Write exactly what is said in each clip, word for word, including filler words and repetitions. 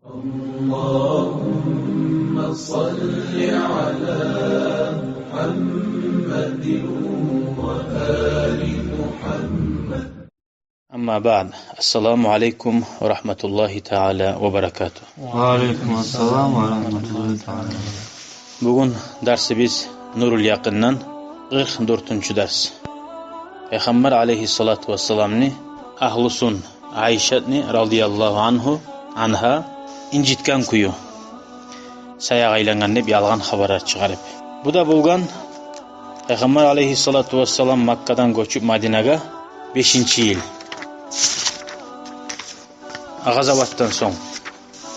اللهم صل على محمد وآل محمد. أما بعد، السلام عليكم ورحمة الله تعالى وبركاته. وعليكم السلام ورحمة الله تعالى وبركاته. Бугюн дарсыбыз Нурул Якъиндан, къыркъ дёртюнчю дарс. Пайхаммар алейгьиссалату вассаламны агьлюсюн Айшатны радияллагьу ангьу, ангьа инжитген кюю, саякъ айлангъан деп ялгъан хабарлар чыгъарып. Бу да болгъан Пайхаммар алейгьиссалату вассалам Маккадан гёчюп Мадинагъа бешинчи йыл, гъазаватдан сонг.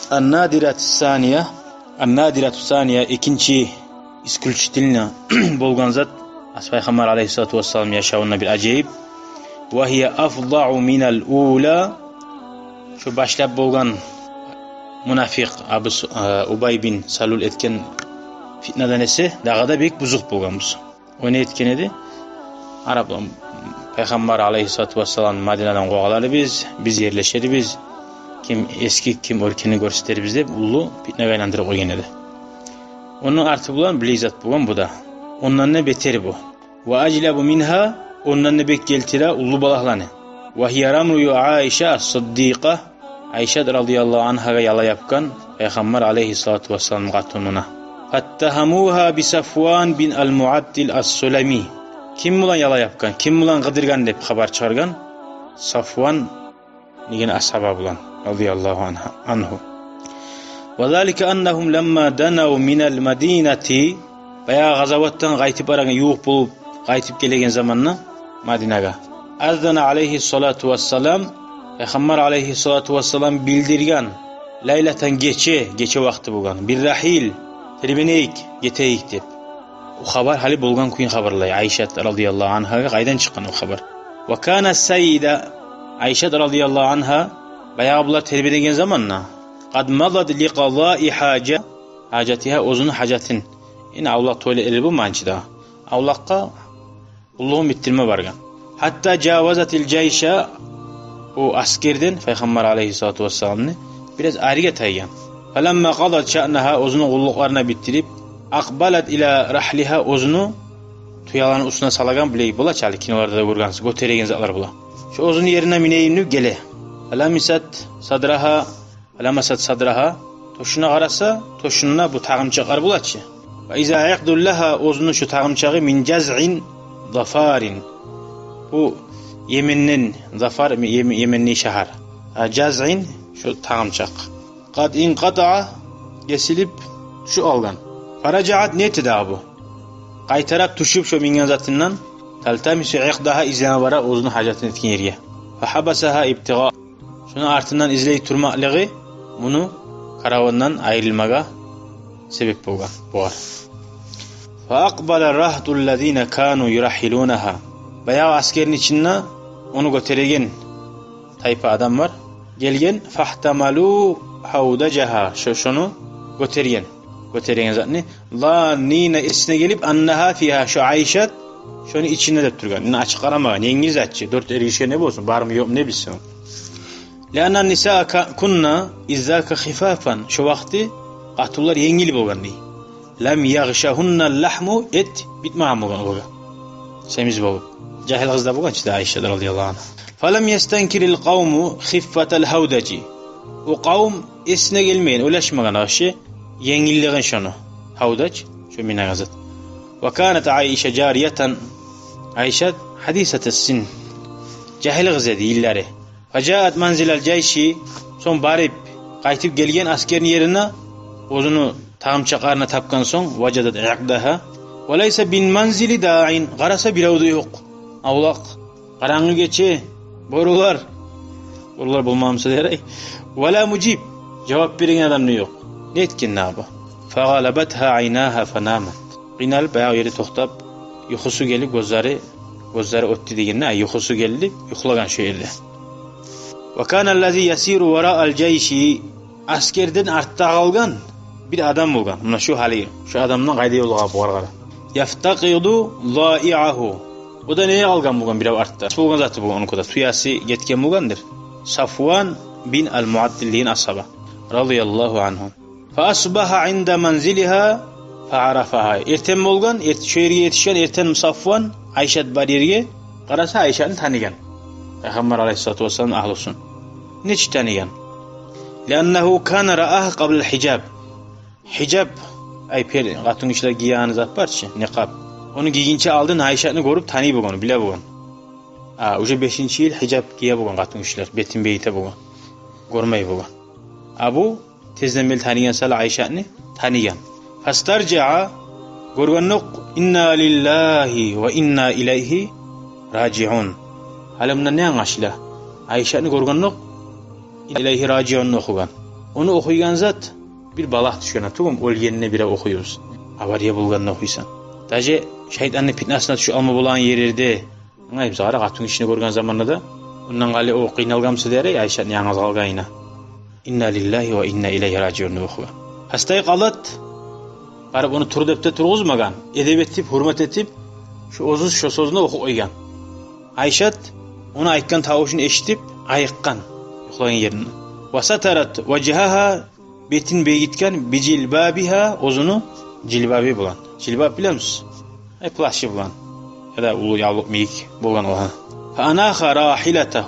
Ан-Надирату Сания, Ан-Надирату Сания, экинчи, исключительно, болгъан зат, ас-, Пайхаммар алейгьиссалату вассалам яшавунда бир ажайып. Ва гьия афзагьу минал ула. Шо башлап болгъан мунафикъ Абу Су-, э, Убай бин Салул этген фитнадан эсе дагъы да бек бузукъ болгъан буса. О не этген эди? Араб, Пайхаммар алейгьиссалату вассалам Мадинадан къувалар эдибиз, биз ерлешер эдибиз, ким эсги, ким оьркенни гёрсетер эдибиз деп, уллу питнагъа айландырып къойгъан эди. Ону арты булан билей зат болгъан бу да. Ондан да бетер бу. Ва ажлабу мингьа, ондан да бек гелтире уллу балагьланы. Ва гьия рамюю Айша ас-Сиддикъа, Айшат радияллагьу ангьагъа яла япгъан Пайхаммар алейгьиссалату вассаламны къатунуна. Фаттагьамугьа би Сафван бин ал-Муаттил ас-Сулами. Ким булан яла япгъан, ким булан къыдыргъан деп хабар чыгъаргъан Сафван деген асгьаба булан, радияллагьу ангьа, ангьу. Ва залика аннагьум ламма данав минал Мадинати, баягъы гъазаватдан къайтып барагъан, ювукъ болуп къайтып гелеген заманда Мадинагъа. Аззана алейгьиссалату вассалам, Пайхаммар алейгьиссалату вассалам билдирген, лайлатан, гече, гече вакъти болгъан, бир рагьил, тербенейик, гетейик деп. О хабар гьали болгъан кюйню хабарлай Айшат радияллагьу ангьагъа. Къайдан чыкъгъан о хабар? Ва кана сайида, Айшат радияллагьу ангьа баягъы булар тербенеген заманда, къад мадат ли къазаи гьажа-, гьажатигьа, оьзюню гьажатын. Яни авлакъ туалет ери болмагъанча да, авлакъгъа къуллугъун битдирме баргъан. Гьатта жавазатил жайша, о аскерден Пайхаммар алейгьиссалату вассаламны бираз аригъа тайгъан. Фаламма къадат шаънагьа, оьзюню къуллукъларын битдирип, акъбалат ила рагьлигьа, оьзюню туяланы уьстюне салагъан, билей бола чы гьали, киноларда да гёргенсиз, гётереген затлар бола. Шо оьзюню ерине минейим деп геле. Фаламисат садрагьа, Фаламасат садрагьа, тёшюне къараса, тёшюнде бу тагъымчакълар бола чы. Ва иза икъдун лагьа, оьзюню шо тагъымчагъы, мин жазъин зафарин. Бу Йеменден, Зафар, Йем-, Йеменни шагьар. А, жазъин, шо тагъымчакъ. Къад инкъатаа, гесилип тюшюп къалгъан. Фаражаат, не этди дагъы бу? Къайтарып тюшюп шо минген затындан, талтамису икъдагьа, излеме бара оьзюню гьажатын этген ерге. Фагьабасагьа ибтигъа. Шону артындан излей турмакълыгъы муну каравандан айрылмагъа себеп болгъан бугъар. Фа акъбала рагьту ллазина кану юрагьгьилунагьа. Баягъы аскерни ичинде ону гётереген тайпа адамлар гелген. Фагьтамалу гьавдажагьа. Шо-, шону гётерген. Гётереген затны. Заннина, эсине гелип, аннагьа фигьа, шо Айшат шону ичинде деп тургъан. Яни ачыкъ къарамагъан, енгил зат чы, дёрт эргиши не болсун, бармы, ёкъму, не билсин. Лианна ннисаа ка-, кунна иззака хифафан, шо вакъти къатынлар енгил болгъан дей. Лам ягъшагьунна ллагьму, эт битмеген болгъан олагъа. Семиз болуп. Жагьил къыз да болгъан чы да Айша радияллагьу ангьа. Фалам ястанкирил къавму хиффатал гьавдажи. О къавум эсине гелмеген, ойлашмагъан вообще енгиллигин шону. Гьавдаж, шо минеген зат. Ва канат Айша жариятан, Айшат гьадисатас синн. Жагьил къыз эди йыллары. Фажаат манзилал жайши, сонг барып, къайтып гелген аскерни ерине, оьзюню тагъымчакъларын тапгъан сонг, важадат икъдагьа. Ва лайса бил манзили даин, къараса, бирев де ёкъ. Авлакъ, къарангы гече, бёрюлер. Бёрюлер болмагъан буса да ярай. Ва ла мужиб, жавап береген адам да ёкъ. Не этген дагъы бу? Фагъалабатгьа айнагьа фанамат. Къыйналып, баягъы ерде токътап, юхусу гелип, гёзлери, гёзлери оьтдю дегенде, ай, юхусу гелди, юхлагъан шо ерде. Ва кана ллази ясиру вараал жайши, аскерден артда къалгъан бир адам болгъан. Муна шо гьали, шо адамдан къайда ёлугъа бугъар къара. Яфтакъиду заиагьу. О да неге къалгъан болгъан бирев артда? Болгъан заты болгъан ону кюйде. Тюеси гетген болгъандыр. Сафван бин ал-Муаттил деген асгьаба. رضي الله عنه. فأصبح عند منزلها فعرفها. Эртен болгъан, эрт-, шо ерге етишген эртен Сафван, Айшат бар ерге къараса, Айшатны таныгъан. Пайхаммар алайгьиссалату вассаламны агьлюсюн. Нечик таныгъан? لأنه كان رآها قبل الحجاب. Гьижаб, ай, пер-, къатынгишилер гиеген зат бар чы, никъаб. Ону гийгинче алдын Айшатны гёрюп таный болгъан, биле болгъан. А, уже бешинчи йыл гьижаб гие болгъан къатынгишилер, бетин бегите болгъан. Гёрмей болгъан. А бу тезден берли таныгъан саялы Айшатны таныгъан. فاسترجع, гёргендокъ, إنا لله وإنا إليه راجعون. Гьали мундан не англашыла? Айшатны гёргендокъ, إليه راجعون охугъан. Ону охуйгъан зат бир балагь тюшгенде тюгюлмю, оьлгенде бирев охуйбуз. Авария болгъанда охуйсан. Даже шайтанны питнасына тюшюп алма болагъан ерлерде. Англайбыз, къара, къатынгишини гёрген заманда да, ондан къали о къыйналгъан буса дерек, Айшатны янгыз къалгъанына. إنا لله وإنا إليه راجعون деп охугъан. فاستيقظت, барып ону тур деп де тургъузмагъан. Эдеп этип, гьюрмет этип, шо оьзю шо сёзню охуп къойгъан. Айшат ону айтгъан тавушун эшитип, айыкъгъан юхлагъан еринден. وسترت وجهها, бетин бегитген, بجلبابها, оьзюню жилбабы булан. Жилбаб билемисиз? Ай, плащы булан. Яда уллу явлукъ мийик болгъан огъар. فأناخ راحلته.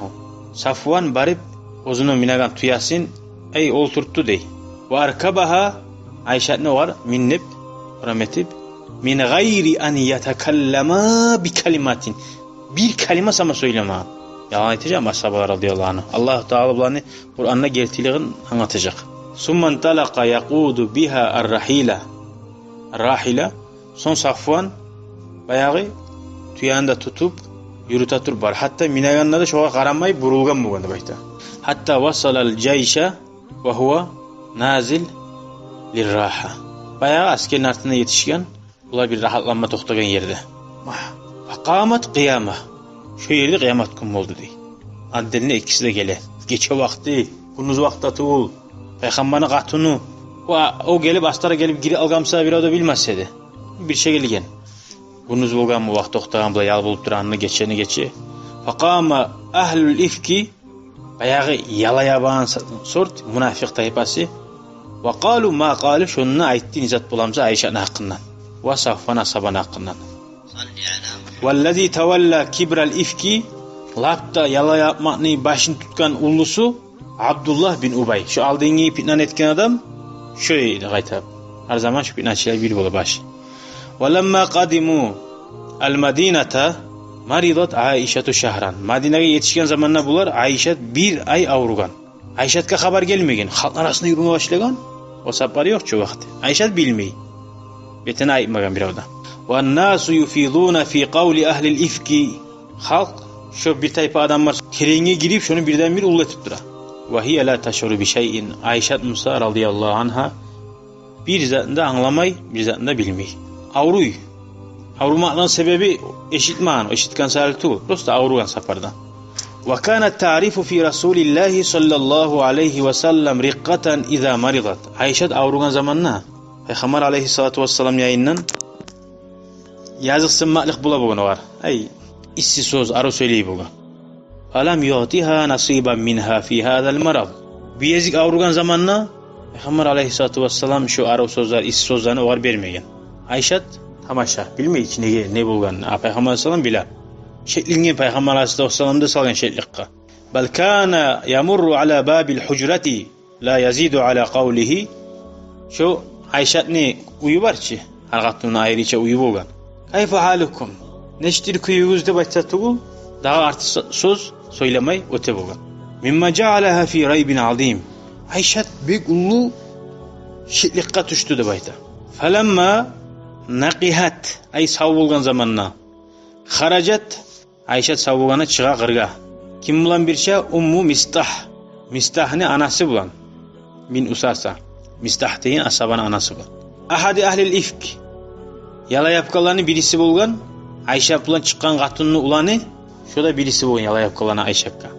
Сафван барып, оьзюню минеген тюесин, ай, олтуртду дей. وأركبها, Айшатны огъар миндирип, орам этип, من غير أن يتكلما بكلمة. Бир калима сама сёйлемеген. Ялгъан айтажакъмы асгьабалар, радияллагьу ангьу? Аллагьу Таала буланы Къуранда гертилигин англатажакъ. ثم انطلق يقود بها الرحيلة. الراحلة. Сонг Сафван баягъы тюени де тутуп, юрюте туруп бар. Гьатта минегенде де шогъар къарамай бурулгъан болгъан деп айта. حتى وصل الجيش وهو نازل للراحة. Баягъы аскерни артына етишген, булар бир рагьатланма токътагъан ерде. فقامت قيامة. Шо ерде къыямат гюн болду дей. Адделни экиси де геле. Гече вакъти, гюндюз вакъти тюгюл. Пайхаммарны къатыны. О, о гелип, астара гелип гирип алгъан буса, бирев де билмес эди. Бирче гелген. Гюндюз болгъан бу вакъти, токътагъан булар ял болуп турагъанда, гечени гече. فقام أهل الإفك, баягъы яла ябагъан с-, сорт мунафикъ тайпасы. وقالوا ما قالوا, шонда айтды не зат боламса Айшаны гьакъындан ва Сафван асгьабаны гьакъындан. والذي تولى كبر الإفك, лап да яла ябмакъны башын тутгъан уллусу Абдуллагь бин Убай. Шо алдынгъы питнаны этген адам шо эди къайта. Гьар заман шо питначылар бир бола башы. ولما قدموا المدينة مرضت عائشة شهرا. Мадинагъа етишген заманда булар, Айшат бир ай авругъан. Айшатгъа хабар гелмеген. Халкъны арасында юрюме башлагъан. О сапар ёкъ чу вакъти. Айшат билмей. Бетине айтмагъан бирев де. والناس يفيضون في قول أهل الإفك. Халкъ шо бир тайпа адамлар теренге гирип, шону бирден-бир уллу этип тура. وهي لا تشعر بشيء. Айшат буса, радияллагьу ангьа, бир затны да англамай, бир затны да билмей. Авруй. Аврумакъны себеби эшитмеген, эшитген саялы тюгюл, просто авругъан сапардан. وكانت تعرف في رسول الله صلى الله عليه وسلم رقة إذا مرضت. Айшат авругъан заманда Пайхаммар алайгьиссалату вассалам янындан языкъсынмакълыкъ бола болгъан огъар. Ай, исси сёз, арив сёйлей болгъан. فلم يعطها نصيبا منها في هذا المرض. Бу гезик авругъан заманда Пайхаммар алайгьиссалату вассалам шо арив сёзлер, исси сёзлени огъар бермеген. Айшат тамаша, билмей чи неге, не болгъанын. А Пайхаммар алайгьиссалам биле. Шеклинген Пайхаммар алайгьиссалату вассалам да салгъан шекликге. بل كان يمر على باب الحجرة لا يزيد على قوله. Шо Айшатны уьюю бар чы, гьар къатынны айрыча уьюю болгъан. كيف حالكم؟ Нечикдир кююгюз деп айтса тюгюл, дагъы арты сё-, сёз сёйлемей оьте болгъан. مما جعلها في ريب عظيم. Айшат бек уллу шекликге тюшдю деп айта. فلما نقحت, ай, сав болгъан заманда, خرجت, Айшат сав болгъанда чыгъа къыргъа. Ким булан бирче? أم مصطح. Мистагьны анасы булан. بن أثاثة. Мистагь деген асгьабаны анасы булан. أحد أهل الإفك. Яла япгъанланы бириси болгъан. Айшат булан чыкъгъан къатынны уланы. Шо да бириси болгъан яла япгъанланы Айшатгъа.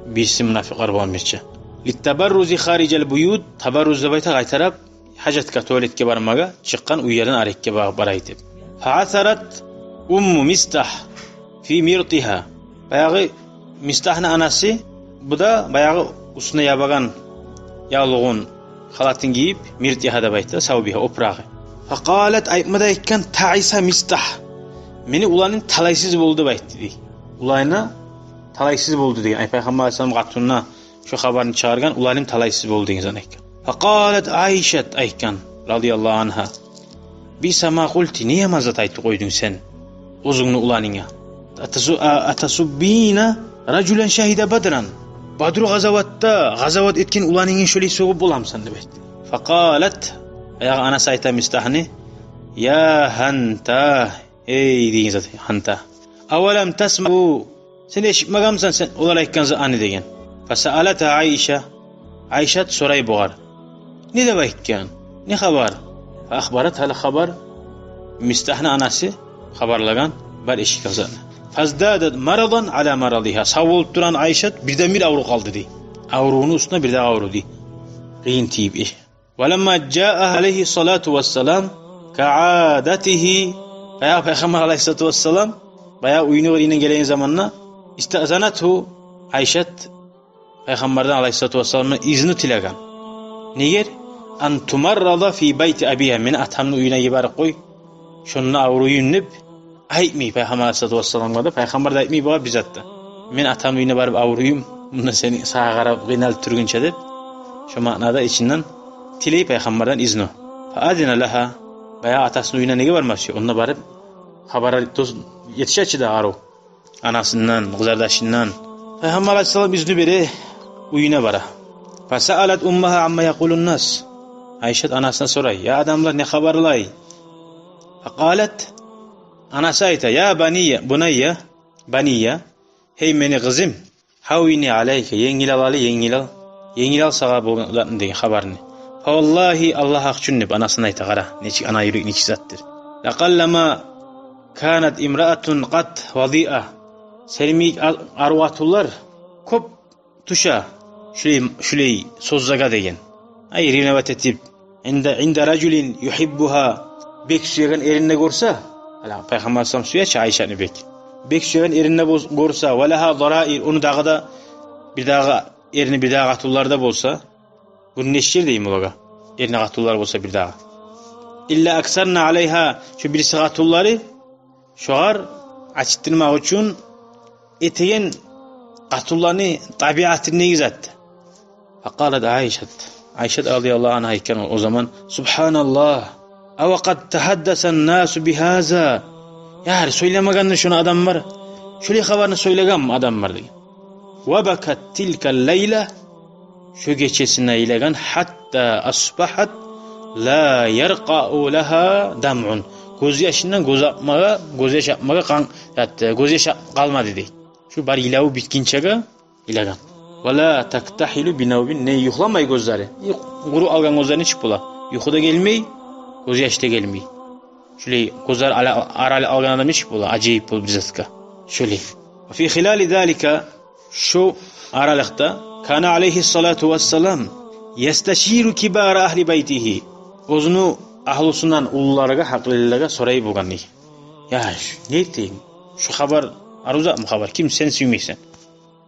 Бириси мунафикълар булан бирче. للتبرز خارج البيوت. Табарруз деп айта, къайтарып гьажатгъа, туалетге бармагъа чыкъгъан, уьйлерден арекге багъып барай деп. فعثرت أم مصطح في مرطها. Баягъы Мистагьны анасы, бу да баягъы уьстюне ябагъан явлугъун халатын гийип, миртигьа деп айта, савбигьа, опурагъы. Факъалат, айтма да айтгъан, таиса Мистагь. Мени уланым талайсыз болду деп айтды дей. Уланым талайсыз болду деген. Ай, Пайхаммар алайгьиссалам къатынына шо хабарны чыгъаргъан, уланым талайсыз болду деген затны айтгъан. Факъалат Айшат, айтгъан, радияллагьу ангьа: «Биса ма къулти, не яман зат айтып къойдунг сен оьзюнгню уланынга? Атасу-, а-, атасуббина ражулан шагьида Бадран. Бадру къазаватда къазават этген уланынгны шолай сёгюп боламысан?» — деп айтды. Факъалат, баягъы анасы айта Мистагьны: «Я Гьанта, эй, деген зат, Гьанта. Авалам тасмаъ, сен эшитмегенмисен сен олар айтгъан затны?» — деген. Фасаалатгьа Айша, Айшат сорай бугъар: «Не деп айтгъан? Не хабар?» Фаахбаратгьал хабар, Мистагьны анасы хабарлагъан бар эшитген затны. Фаздадат марадан ала марадигьа. Сав болуп тургъан Айшат бирден-бир авруп къалды дей. Аврувну уьстюне бирдагъы аврув дей. Къыйын тийип эш. Валамма жаа алайгьи салату вассалам каадатигьи. Баягъы Пайхаммар алайгьиссалату вассалам баягъы уьюне гирген, гелеген заманда, истаъзанатгьу, Айшат Пайхаммардан алайгьиссалату вассаламдан изну тилеген. Негер? Ан тумаррада фи байти абигьа. Мени атамны уьюне йиберип къой, шонда авруйум деп. Айтмай Пайхаммар алайгьиссалату вассаламгъа да, Пайхаммар да айтмай бугъар бир зат да. Мен атамны уьюне барып авруйум, мунда сени, сагъа къарап къыйналып тургъунча деп. Шо маънада ичинден тилей Пайхаммардан изну. Фаазина лагьа. Баягъы атасыны уьюне неге бармас чы? Онда барып хабар алып, дос етише чи дагъы арив. Анасындан, къызардашындан. Пайхаммар алайгьиссалам изну бере, уьюне бара. Фасаалат уммагьа амма якъулун нас. Айшат анасына сорай: «Я адамлар не хабарлай?» Факъалат, анасы айта: «Я бания, бунайя, бания, гьей мени къызым, гьаввини алайка, енгил ал, енгил ал, енгил ал сагъа болгъан затны», — деген хабарны. Фаваллагьи, Аллагь гьакъ учун деп, анасына айта, къара, нечик ана юрек, нечик затдыр. Лакъаллама канат имраатун къат вадиа. Сени йимик а-, арив къатынлар кёп тюше шулай, шулай сёзлеге деген. Ай, ревновать этип, инда, инда ражулин югьиббугьа, бек сюеген эрин де гёрсе, гьали Пайхаммар алайгьиссалам сюе чи Айшатны бек. Бек сюеген эрин де боз-, гёрсе, ва лагьа дараир, ону дагъы да бирдагъы эрини бирдагъы къатынлар да болса, бу не ишдир дейми олагъа, эрини къатынлар болса бирдагъы. Илла аксарна алайгьа, шу бириси къатынлары шогъар ачытдырмакъ учун этеген къатынланы табиаты неги зат. Факъалат Айшат. Айшат радияллагьу ангьа айтгъан о, о заман: «Субгьаналлагь, ава къад тагьаддасан насу бигьаза». Яр, сёйлемегенми шуну адамлар? Шулай хабарны сёйлегенми адамлар деген. Ва бакат тилкал лайла. Шо гечесин йылагъан, гьатта асбагьат ла яркъаъу лагьа дамъун. Гёзьяшындан гёз акъмагъа, гёзьяш акъмагъа къан-, ят-, гёзьяш акъ-, къалмады дей. Шо бар йылаву битгинчеге йылагъан. Ва ла тактагьилу бинавмин, не юхламай гёзлери. И, къуруп къалгъан гёзлер нечик бола? Юху да гелмей, гёзьяш да гелмей. Шулай гёзлер ара-, аралыкъ алгъан адам нечик бола? Ажайып болуп бир затгъа. Шулай. Ва фи хилали залика, шо аралыкъда, кана алайгьиссалату вассалам ясташиру кибара агьли байтигьи. Оьзюню агьлюсюнден уллуларгъа, гьакъыллылагъа сорай болгъан дей. Я, ш-, не этейим? Шо хабар арив затмы хабар? Ким сен сюймейсен?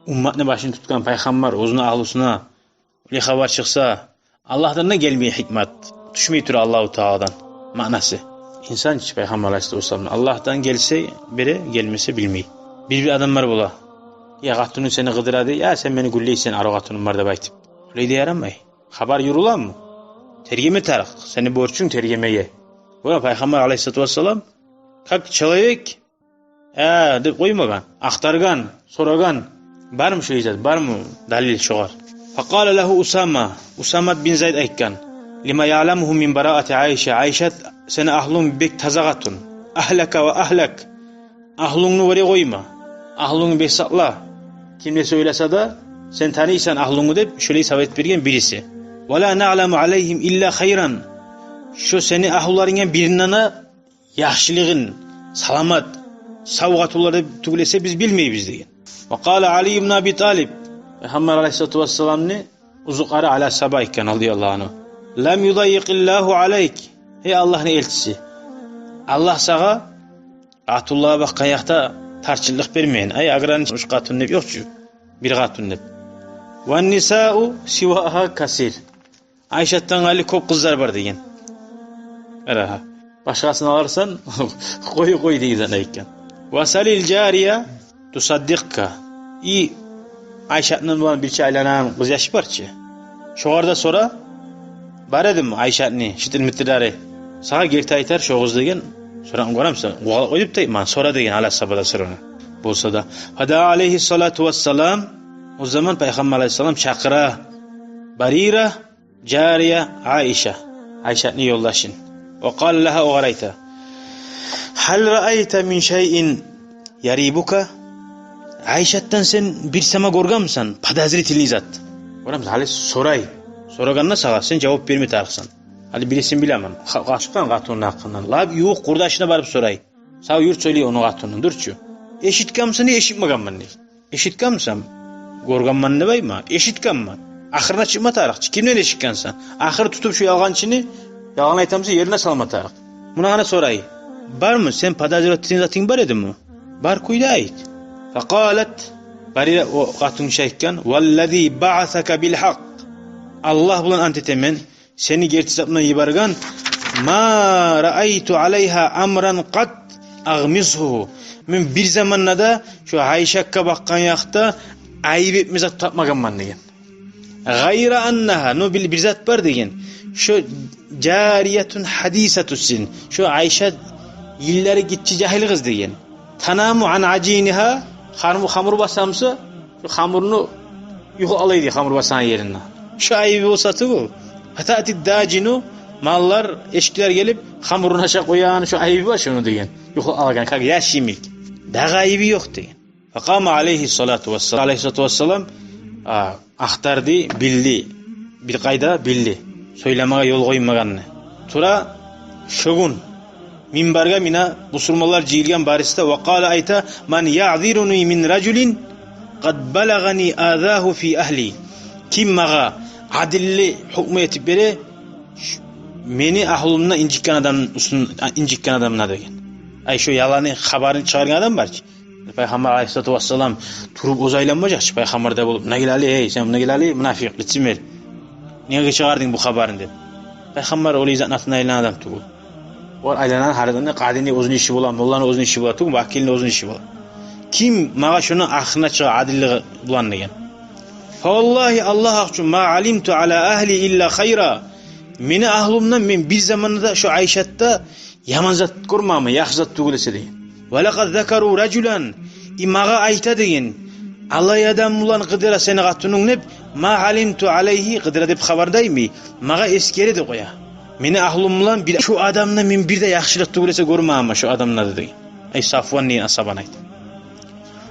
Умматны башын тутгъан пайхаммар оьзюню агьлюсюне олай хабар чыкъса, Аллагьдан да гелмей гьикмат, тюшмей тура Аллагьу Тааладан маънасы. Инсан чы, Пайхаммар алайгьиссалату вассалам, Аллагьдан гелсе бере, гелмесе билмей. Бир-бир адамлар бола: «Я, къатынынг сени къыдыра», — дей, «я, сен мени гюллейсен, арив къатыным бар», — деп айтып. Олай да ярамай. Хабар юрюленми? Тергеме тарыкъ. Сени борчунг тергемеге. Ола Пайхаммар алайгьиссалату вассалам, как человек, «э» деп къоймагъан, ахтаргъан, сорагъан, бармы шулай зат, бармы далил шогъар? Факъала лагьу Усама, Усамат бин Зайд айтгъан: «Лима яъламугьу мин бараати Айша, Айшат, сени агьлюнг бек таза къатын, агьлака ва агьлак, агьлюнгню гёре къойма, агьлюнгню бек сакъла, ким не сёйлесе де, сен таныйсан агьлюнгню», — деп шулай совет берген бириси. «Ва ла наъламу алайгьим илла хайран, шо сени агьлюлерингден биринден де яхшылыгъын, саламат, сав къатынлар деп тюгюл эсе биз билмейбиз», — деген. Ва къала Али ибн Аби Талиб, Пайхаммар алайгьиссалату вассаламны узукъары Али асгьаба айтгъан, радияллагьу ангьу: «Лам юдаййикъиллагьу алайк, гьей Аллагьны элчиси, Аллагь сагъа къатынлагъа бакъгъан якъда тарчылыкъ бермеген, ай, ограничить, уьч къатын деп ёкъ чу, бир къатын деп. Ван нисау сивагьа касир». Айшатдан къайры кёп къызлар бар деген. Къара, башгъасын аларсан, къой, къой деген зат экен. Ва салил жария тусаддикъка. И Айшатны булан бирче айланагъан къызъяш бар чы. Шогъар да сора, бар эдим Айшатны шитир-митирлери. Сагъа герти айтар шо къыз деген. Сорагъан гёремсен, къувалап къой деп де айтмагъан, сора деген, ала сабада сорагъан. Болса да. Фадаа алайгьи салату вассалам, о заман Пайхаммар алайгьиссалам чакъыра Барира жария Айша, Айшатны ёлдашын. Ва къала лагьа, огъар айта: гьал раайта мин шайин ярибука? Айшатдан сен бир сама гёргенмисен подозрительный зат? Гёремсен, гьали сорай. Сорагъанда сагъа сен жавап берме тарыкъсан. Гьали бирисин билемен. Ха-, къачгъан къатынны гьакъындан. Лап ювукъ къурдашына барып сорай. Сав юрт сёйлей ону къатынын, дюр чю. Эшитгенмисен, эшитмегенмен дей. Эшитгенмисен? Гёргенмен деп айтма. Эшитгенмен. Ахырына чыкъма тарыкъ чы. Кимден эшитгенсен? Ахыр тутуп шу ялгъанчыны, ялгъан айтамыса, ерине салма тарыкъ. Муна гьана сорай. Бармы? Сен подозревать этеген затынг бар эдими? Бар кюйде айт. Факъалат, Барира о къатынгиши айтгъан: валлази баасака бил гьакъ. Аллагь булан ант этемен, сени герти зат булан йиберген, ма раайту алайгьа амран къат агъмизгьу. Мен бир заманда да шо Айшатгъа бакъгъан якъда айып этме зат тапмагъанман деген. Гъайра аннагьа, но бир, бир зат бар деген. Шо жариятун гьадисату син. Шо Айшат йыллары гиччи жагьил къыз деген. Танаму ан ажинигьа, хамур, хамур басамыса, шо хамурну юхлай дей, хамур басагъан ерине. Шо айыбы болса тюгюл. Фатаъти дажину, маллар, эшиклер гелип, хамурун ашап къоягъан, шо айыбы бар шону деген. Юхлап алагъан, как яш йимик. Дагъы айыбы ёкъ деген. Факъама алайгьи салату вассалам. Алайгьи салату вассалам, а, ахтарды, билди. Бир къайда билди. Сёйлемеге ёл къоймагъанны. Тура шо гюн минбаргъа мина, бусурманлар жыйылгъан барысы да, ва къала, айта: ман ягъзируни мин ражулин къад балагъани азагьу фи агьли. Ким магъа адилли гьукму этип бере, ш-, мени агьлюмден инжитген адам, уьстюн-, а, инжитген адамына деген. Ай, шо яланы хабарын чыгъаргъан адам бар чы. Пайхаммар алайгьиссалату вассалам туруп оьзю айланмажакъ чы, пайхаммар да болуп: муна гел гьали, эй, сен муна гел гьали, мунафикъ, лицемер. Неге чыгъардынг бу хабарны деп. Пайхаммар олай затны артындан айланагъан адам тюгюл. Ол айланагъан гьар адамны, къадини оьзюню иши бола, молланы оьзюню иши бола, тюгюл, вакилни оьзюню иши бола. Ким магъа шону ахырына чыгъа адиллиги булан деген. Фаваллагьи, Аллагь гьакъ учун, ма алимту ала агьли илла хайра. Мени агьлюмден мен бир заманда да шо Айшатда яман зат гёрмегенмен, яхшы зат тюгюл эсе деген. Ва лакъад закару ражулан, и магъа айта деген, алай адам булан къыдыра сени къатынынг деп, ма алимту алайгьи, къыдыра деп хабар да айтмай, магъа эсгере деп къоя. Мени агьлюм булан бир, шо адамны мен бир де яхшы зат тюгюл эсе гёрмегенмен, шо адамны да деген. Ай, Сафван деген асгьабаны айта.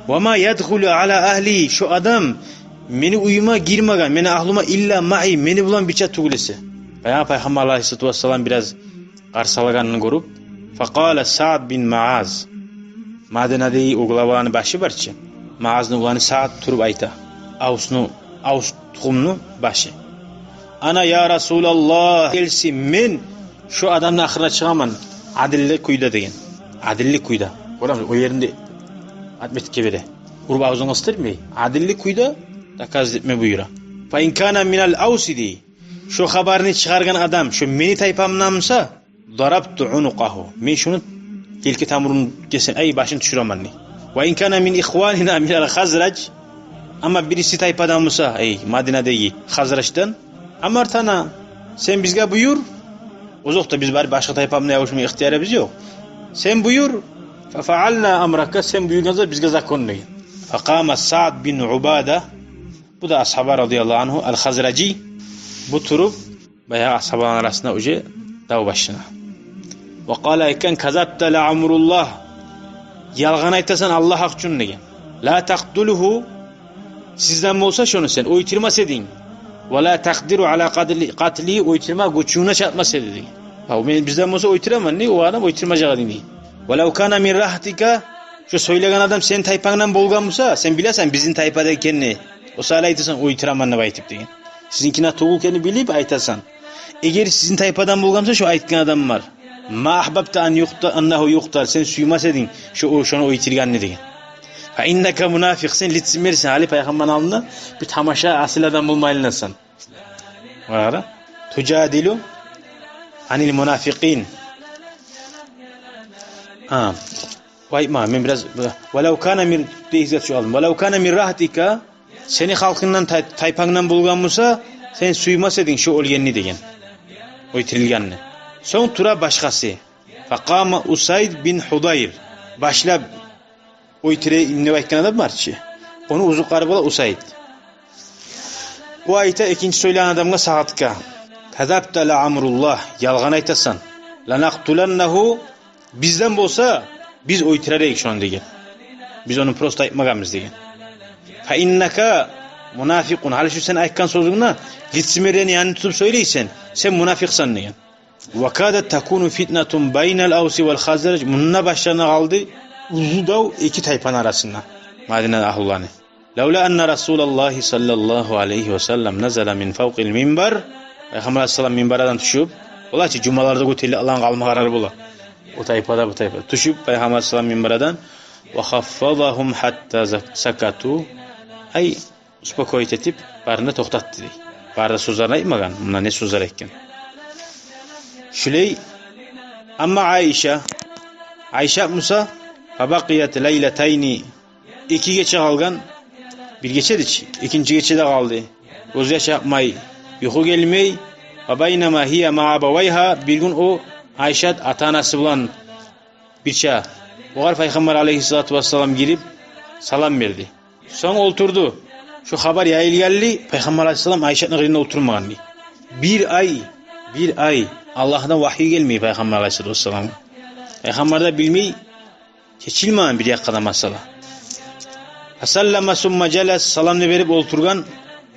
Ва ма ядхулу ала агьли, шо адам мени уьюме гирмеген, мени агьлюме, илла маи, мени булан бирче тюгюл эсе. Баягъы Пайхаммар алайгьиссалату вассалам бираз къарсалагъанын гёрюп, факъала Саъд бин Муаз, Мадинадагъы о главаланы башы бар чы, Муазны уланы Саъд туруп айта, Авсну, Авс тухумну башы. Ана я Расулаллагь, гелсин, мен шо адамны ахырына чыгъаман адилли кюйде деген. Адилли кюйде. Гёремисиз, о еринде отметка бере. Уруп авзун къыстырмай, адилли кюйде доказать этме буюра. Фа ин кана минал Авси дей. Шо хабарны чыгъаргъан адам шо мени тайпамдан буса, дарабту унукъагьу, мен шону елке тамурун кесемен, ай, башын тюшюремен дей. Ва ин кана мин ихванина минал Хазраж, амма бириси тайпадан буса, ай, Мадинадагъы Хазраждан, амартана, сен бизге буюр. Озокъда, биз барып башгъа тайпа булан ябушма ихтиярыбыз ёкъ. Сен буюр, фа фаъална амрака, сен буюргъан зат бизге закон деген. Факъама Саъд бин Убада, бу да асгьаба, радияллагьу ангьу, ал-Хазражи, бу туруп, баягъы асгьабаланы арасында уже дав башлана. Ва къала, айтгъан: казабта ла амруллагь, ялгъан айтасан Аллагь гьакъ учун деген. Ла такътулугьу, сизден болса шону сен оьлтюрмес эдинг. Ва ла такъдиру ала къатли, къатли, оьлтюрме гючюнг де чатмас эди деген. Гьа, мен, бизден болса оьлтюремен дей, о адам оьлтюрмежек эдинг дей. Ва лав кана мин рагьтика, шо сёйлеген адам сени тайпангдан болгъан буса, сен билесен бизин тайпада экенни, о саялы айтасан оьлтюремен деп айтып деген. Сизинкинден тюгюл экенни билип айтасан. Эгер сизин тайпадан болгъан буса шо айтгъан адамлар, ма агьбабта ан юкъта-, аннагьу юкътал, сен сюймес эдинг шо, о, шону оьлтюргенни деген. Фа иннака мунафикъ, сен лицемерсен, гьали Пайхаммарны алдында бир тамаша асил адам болма айланасан. Къара, تجادل عن المنافقين. А, вай, ма, мен бираз, ولو كان من, дейгиз, шу алдын. ولو كان من رهطك, сени халкъынгдан, тай-, тайпангдан болгъан буса, сен сюймес эдинг шо оьлгенни деген. Оьлтюрюлгенни. Сонг тура башгъасы. فقام أسيد بن حضير. Башлап оьлтюрейим деп айтгъан адам бар чы. Ону узукъары бола Усайд. О айта экинчи сёйлеген адамгъа, Сагъатгъа: كذبت لعمر الله, ялгъан айтасан. لنقتلنه, бизден болса, биз оьлтюрер эдик шону деген. Биз ону просто айтмагъанбыз деген. فإنك منافق, гьали шу сен айтгъан сёзюнгню лицемерияны янын тутуп сёйлейсен, сен мунафикъсан деген. وكادت تكون فتنة بين الأوس والخزرج, мунда башлана къалды уллу дав эки тайпаны арасында, Мадина агьлуланы. لولا أن رسول الله صلى الله عليه وسلم نزل من فوق المنبر, Пайхаммар алайгьиссалам минбардан тюшюп, олар чы жумаларда гётерилип алгъан къалмагъалар бола. О тайпа да, бу тайпа да. Тюшюп Пайхаммар алайгьиссалам минбардан, وخفضهم حتى سكتوا, ай, успокоить этип, барын да токътатды дей. Бары да сёзлерин айтмагъан, мунда не сёзлер айтгъан. Шулай, амма Айша, Айша буса, فبقيت ليلتين, эки гече къалгъан, бир гече эди чи, экинчи гече де къалды. Гёзьяш акъмай, юху гелмей. وبينما هي مع أبويها, бир гюн о Айшат ата-анасы булан бирче, огъар Пайхаммар алайгьиссалату вассалам гирип салам берди. Сонг олтурду. Шу хабар яйылгъанлы, Пайхаммар алайгьиссалам Айшатны къырыйында олтурмагъан дей. Бир ай, бир ай Аллагьдан вагьйу гелмей Пайхаммар алайгьиссалату вассаламгъа. Пайхаммар да билмей, чечилмеген бир якъгъа да масъала. فسلم ثم جلس, саламны берип олтургъан.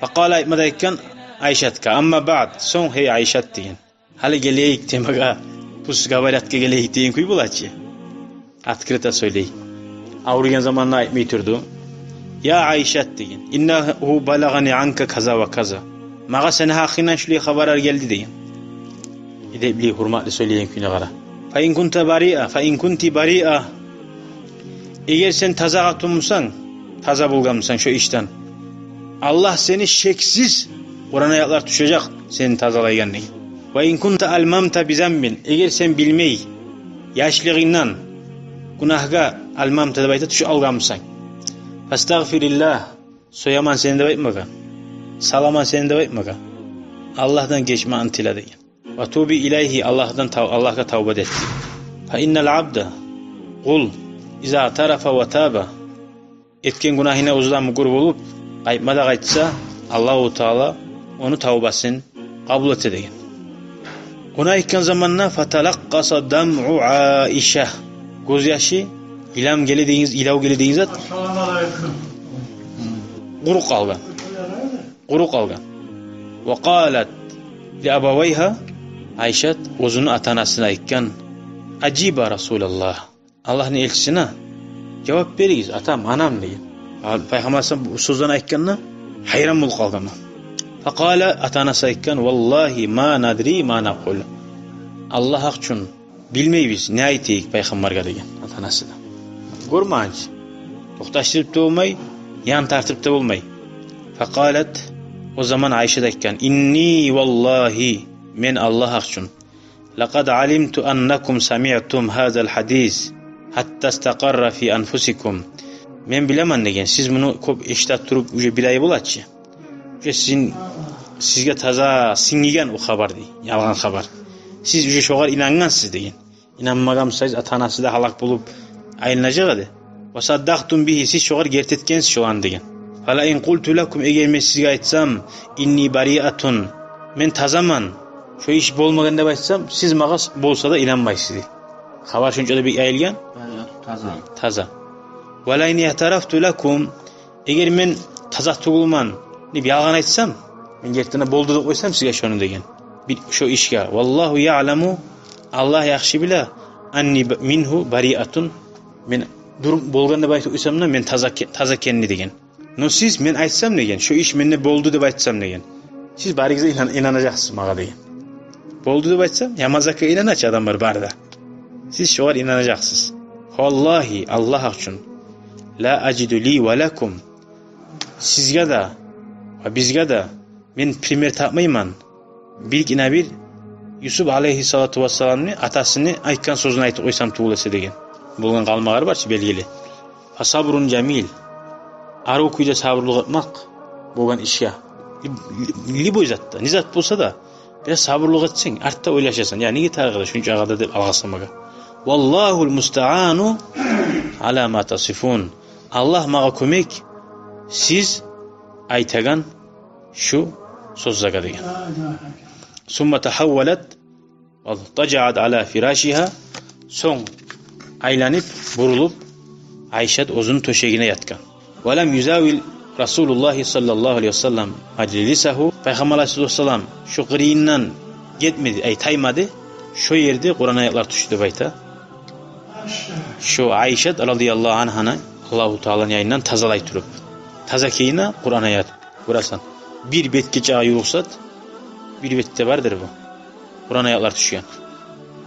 فقال, айтма да айтгъан Айшатгъа: أما بعد, сонг, гьей Айшат деген. Гьали гелейик темагъа, пусть говорятгъа гелейик деген кюй бола чы. Открыто сёйлей. Авруйгъан заманда айтмай турду. يا عائشة деген. إنه بلغني عنك كذا وكذا. Магъа сени гьакъынгдан шулай хабарлар гелди деген. Эдепли, гьюрметли сёйлейген кюйюне къара. فإن كنت بريئة، فإن كنت بريئة. Эгер сен таза къатын бусанг, таза болгъан бусанг шо ишден, Аллагь сени шексиз, Къуран аятлар тюшежек сени тазалайгъан деген. وإن كنت ألممت بذنب, эгер сен билмей, яшлыгъынгдан гюнагьгъа, ألممت деп айта, тюшюп алгъан бусанг, فاستغفر الله, сояман сени деп айтмагъа, саламан сени деп айтмагъа, Аллагьдан гечмекни тиле деген. وتوبي إليه, Аллагьдан тав-, Аллагьгъа тавба эт. فإن العبد, къул, إذا اعترف وتاب, этген гюнагьына оьзю де мюкюр болуп, къайтма да къайтса, Аллагьу Таала ону тавбасын къабул эте деген. Ону айтгъан заманда, فتلقص دمع عائشة. Гёзьяшы, илам геле дегенигиз, илав геле деген зат. Къуруп къалгъан. Къуруп къалгъан. وقالت لأبويها, Айшат оьзюню ата-анасына айтгъан: أجيبا رسول الله. Аллагьны элчисине жавап беригиз, атам, анам, деген. Ал-, Пайхаммар алайгьиссалам бу сёзлени айтгъанда, гьайран болуп къалгъан. فقال, ата-анасы айтгъан: والله ما ندري ما نقول. Аллагь гьакъ учун, билмейбиз, не айтайыкъ Пайхаммаргъа, деген ата-анасы да. Гёрмегенчи, токъташдырып да болмай, ян тартып да болмай. فقالت, о заман Айшат айтгъан: إني والله, мен Аллагь гьакъ учун, لقد علمت أنكم سمعتم هذا الحديث حتى استقر في أنفسكم. Мен билемен, деген, сиз муну кёп эшите туруп, уже бир ай бола чы. Уже сизин, сизге таза сингиген о хабар, дей, ялгъан хабар. Сиз уже шогъар инангъансыз, деген. Инанмагъан бусагъыз, ата-анасы да гьалак болуп айланажакъ эди. وصدقتم به, сиз шогъар герти этгенсиз шоланы, деген. فلئن قلت لكم, эгер мен сизге айтсам, إني بريئة, мен тазаман, шо иш болмагъан деп айтсам, сиз магъа с-, болса да инанмайсыз, дей. Хабар шонча да бек яйылгъан. Таза. Таза. ولئن اعترفت لكم, эгер мен таза тюгюлмен деп ялгъан айтсам, мен гертиден де болду деп къойсам сизге шону, деген, бир шо ишге. والله يعلم, Аллагь яхшы биле, أني б-, منه بريئة, мен дюр болгъан деп айтып къойсам да, мен таза ке-, таза экенни, деген. Но сиз, мен айтсам, деген, шо иш менде болду деп айтсам, деген, сиз барыгъыз да инан-, инанажакъсыз магъа, деген. Болду деп айтсам, яман затгъа инана чы адамлар бары да. Сиз шогъар инанажакъсыз. والله, Аллагь гьакъ учун, لا أجد لي ولكم, сизге де ва бизге де мен пример тапмайман. Биргине-бир Юсуп алейгьиссалату вассаламны атасыны айтгъан сёзюн айтып къойсам тюгюл эсе деген. Болгъан къалмагъары бар чы, белгили. Фасабрун жамил. Арив кюйде сабурлукъ этмек болгъан ишге. Либ-, либ-, любой затда, не зат болса да, бираз сабурлукъ этсенг, артда ойлашасан, я неге тарыкъ эди шунча къадар деп алгъасламагъа. Валлагьул мустаъану ала ма тасифун. Аллагь магъа кёмек сиз айтагъан шу сёзлеге деген. Сумма тагьаввалат валтажаат ала фирашигьа. Сонг айланып, бурулуп, Айшат оьзюню тёшегине ятгъан. Валам юзавил Расулуллагьи саллаллагьу алейгьи васаллам мажлисагьу. Пайхаммар алейгьиссалату вассалам шо къырыйындан гетмеди, ай, таймады. Шо ерде Къуран аятлар тюшдю деп айта. Шо Айшат радияллагьу ангьаны Аллагьу Тааланы янындан тазалай туруп, таза кюйде Къуран аят. Гёресен, бир бетге чакъы ювукъ зат, бир бетде бардыр бу. Къуран аятлар тюшген.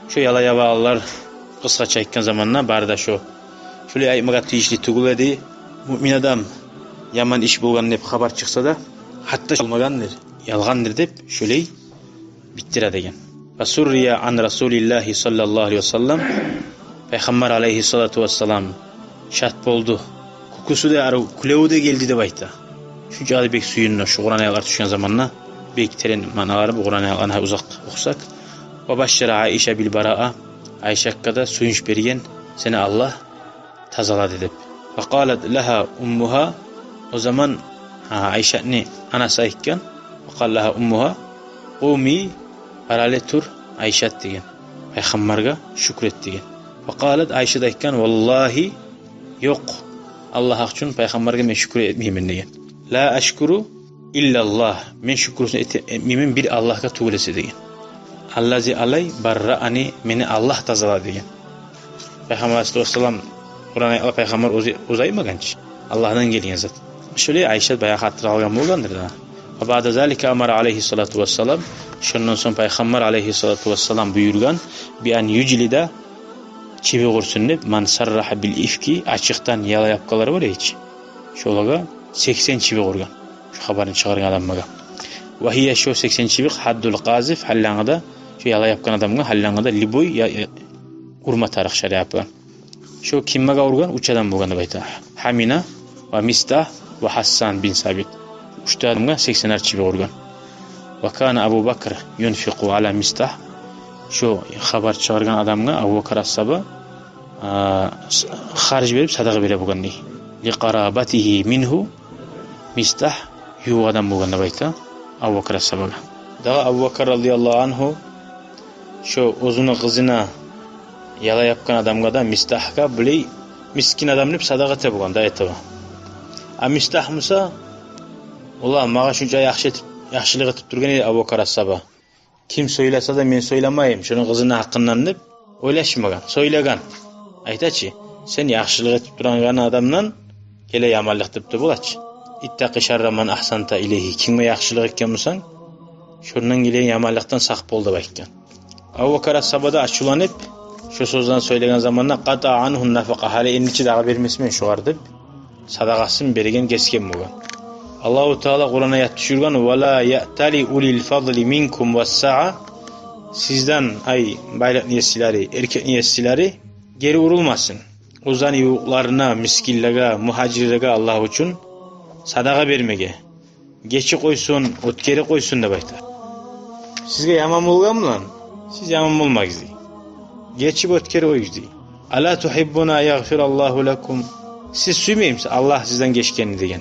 Шо яла ябагъанлар, къысгъача айтгъан заманда, бары да шо. Шолай айтмагъа тийишли тюгюл эди. Муъмин адам яман иш болгъан деп хабар чыкъса да, гьатта шо болмагъандыр, ялгъандыр деп, шолай битдире деген. Фасуррия ан Расулиллагьи саллаллагьу алейгьи васаллам. Пайхаммар алейгьиссалату вассалам шат болду. Кюлкюсю де арив, кюлеви де гелди деп айта. Шунча да бек сююндю шу Къуран аятлар тюшген заманда. Бек терен маъналары бу Къуран аятланы, узакъ охусакъ. Ва башшара Айша бил бараа. Айшатгъа да сююнч берген, сени Аллагь тазалады деп. Ва къалат лагьа уммугьа, о заман, гьа, Айшатны анасы айтгъан, ва къалат лагьа уммугьа, къуми, бар гьали, тур, Айшат, деген. Пайхаммаргъа шюкюр эт деген. Ва къалат, Айшат айтгъан, валлагьи, ёкъ, Аллагь гьакъ учун, пайхаммаргъа мен шюкюр этмеймен деген. Ла ашкуру иллаллагь, мен шюкюрюн эте-, этмеймен бир Аллагьгъа тюгюл эсе деген. Аллази алай барраани, мени Аллагь тазалады деген. Пайхаммар алейгьиссалату вассалам, Къуран аятлар пайхаммар оьзю, оьзю айтмагъан чы. Аллагьдан гелген зат. Шолай Айшат баягъы хатир алгъан болгъандыр да. Ва баъда залика амара алейгьиссалату вассалам, шондан сонг пайхаммар алейгьиссалату вассалам буюргъан, би ан южлида, чыбыкъ урсун деп, ман саррагьа бил ифки, ачыкъдан яла япгъанлар бар эди чи. Шолагъа сексен чыбыкъ ургъан. Шо хабарны чыгъаргъан адамлагъа. Ва гьия, шо сексен чыбыкъ, гьаддул къазиф, гьаллангъы да, шо яла япгъан адамгъа, гьаллангъы да любой я, я, урма тарыкъ шариат булан. Шо кимлеге ургъан? Уьч адам болгъан деп айта. Гьамина ва Мистагь ва Гьассан бин Сабит. Уьч де адамгъа сексенер чыбыкъ ургъан. Ва кана Абу Бакр юнфикъу ала Мистагь. Шо хабар чыгъаргъан адамгъа Абу Бакр асгьаба, а, с-, харж берип, садагъа бере болгъан дей. Ли къарабатигьи мингьу, Мистагь ювукъ адам болгъан деп айта Абу Бакр асгьабагъа. Дагъы Абу Бакр радияллагьу ангьу шо оьзюню къызына яла япгъан адамгъа да, Мистагьгъа, булай мискин адам деп садагъа эте болгъан да, айтагъан. А Мистагь буса, ола, магъа шунча яхшы этип, яхшылыкъ этип тургъан эди Абу Бакр асгьаба. Ким сёйлесе де, мен сёйлемейим шону къызыны гьакъындан деп ойлашмагъан, сёйлеген. Айта чы, сен яхшылыкъ этип турагъан адамдан геле яманлыкъ деп де бола чы. Иттакъи шарра ман агьсанта илейгьи. Кимге яхшылыкъ этген бусанг, шондан гелеген яманлыкъдан сакъ бол деп айтгъан. Абу Бакр асгьаба да ачувланып, шо сёзлени сёйлеген заманда, къатаа ангьу нафакъа, гьали энни чи дагъы бермесмен шогъар деп, садагъасын берген, гесген болгъан. Аллагьу Таала Къуран аят тюшюрген: «Ва ла яътали улил фадли минкум вассаа». Сизден, ай, байлыкъны есилери, эркекни есилери гери урулмасын оьзлени ювукъларына, мискинлеге, мугьажирлеге, Аллагь учун садагъа бермеге. Гечип къойсун, оьтгерип къойсун деп айта. Сизге яман болгъан булан, сиз яман болмагъыз дей. Гечип оьтгерип къоюгъуз дей. «Ала тугьиббуна ан ягъфираллагьу лакум?» Сиз сюймеймисиз Аллагь сизден гечгенни деген.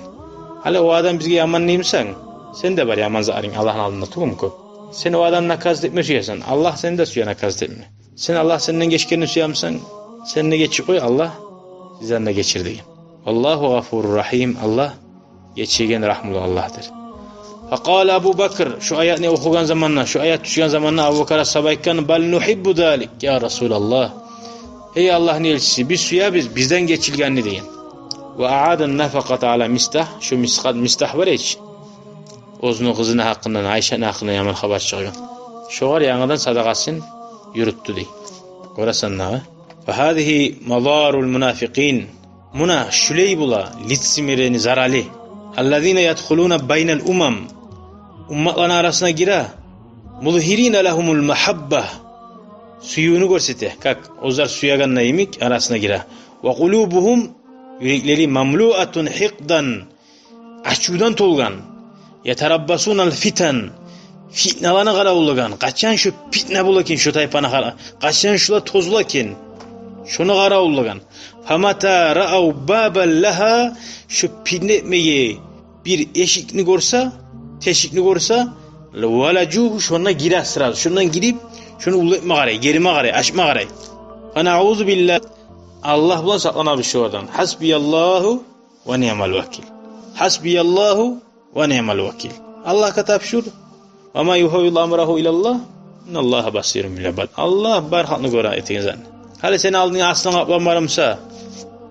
Гьали о адам бизге яман дей бусанг, сен де бар яман затларынг Аллагьны алдында тюгюлмю кёп. Сен о адамны наказать этме сюесен, Аллагь сени де сюе наказать этме. Сен Аллагь сенден гечгенни сюе бусанг, сен де гечип къой, Аллагь сизден де гечер деген. «Валлагьу гъафурур рагьим», Аллагь гечеген, рагьмулу Аллагьдыр. Факъала Абу Бакр, шу аятны охугъан заманда, шу аят тюшген заманда Абу Бакр асгьаба айтгъан: «Бал нугьиббу залик, я Расулаллагь». Гьей Аллагьны элчиси, биз сюебиз бизден гечилгенни деген. Ва аъада нафакъата ала Мистагь, шу Мисгьат, Мистагь бар эди чи, оьзюню къызыны гьакъындан, Айшаны гьакъындан яман хабар чыгъаргъан. Шогъар янгыдан садагъасын юрютдю дей. Гёресен дагъы. Ва гьазигьи мадарул мунафикъин. Муна шулай бола лицемерияны зарали. Аллазина ядхулуна байнал умам. Умматланы арасына гире. مظهرين لهم المحبة, сюювню гёрсете, как оьзлер сюегенде йимик арасына гире. وقلوبهم, юреклери, مملوءة حقدا, ачувдан толгъан. يتربصون الفتن, фитналаны къаравуллагъан. Къачан шо фитна бола экен шо тайпаны, къачан шолар тозула экен, шону къаравуллагъан. فمتى رأوا بابا لها, шо фитна этмеге бир эшикни гёрсе, тешикни гёрсе, ولجوه, шонда гире сразу. Шондан гирип, шону уллу этме къарай, гериме къарай, ачма къарай. فنعوذ بالله, Аллагь булан сакъланабыз шолардан. حسبي الله ونعم الوكيل. حسبي الله ونعم الوكيل. Аллагьгъа тапшур. ومن يفوض أمره إلى الله إن الله بصير بالعباد. Аллагь бар халкъны гёре этеген затны. Гьали сени алдынгда аслан къаплан бармыса,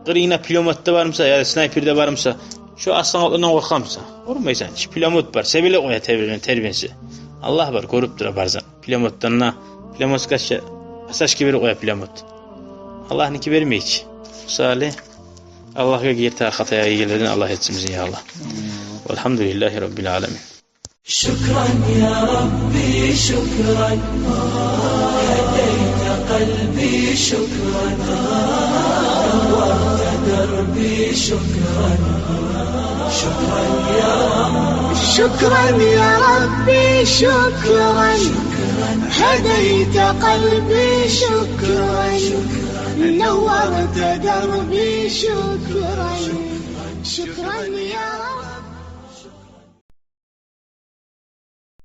къырыйынгда пулемёт да бармыса, яда снайпер де бармыса, шо аслан къапландан къоркъамыса? Къоркъмайсан чы. Пулемёт бар, себелеп къоя тербен-, тербенсе. Аллагь бар, гёрюп тура бар затны. Пулемётдан да, пулемёт къача, пасашка берип къоя пулемёт. Аллагьныки бермей чи. Мисалы, Аллагьгъа гете, хатагъа геледен Аллагь этсин бизин, я Аллагь. والحمد لله رب العالمين. شكرا يا ربي، شكرا. هديت قلبي، شكرا. نورت دربي، شكرا. شكرا يا رب. شكرا يا ربي، شكرا. هديت قلبي، شكرا. نورت دربي، شكرا. شكرا يا رب.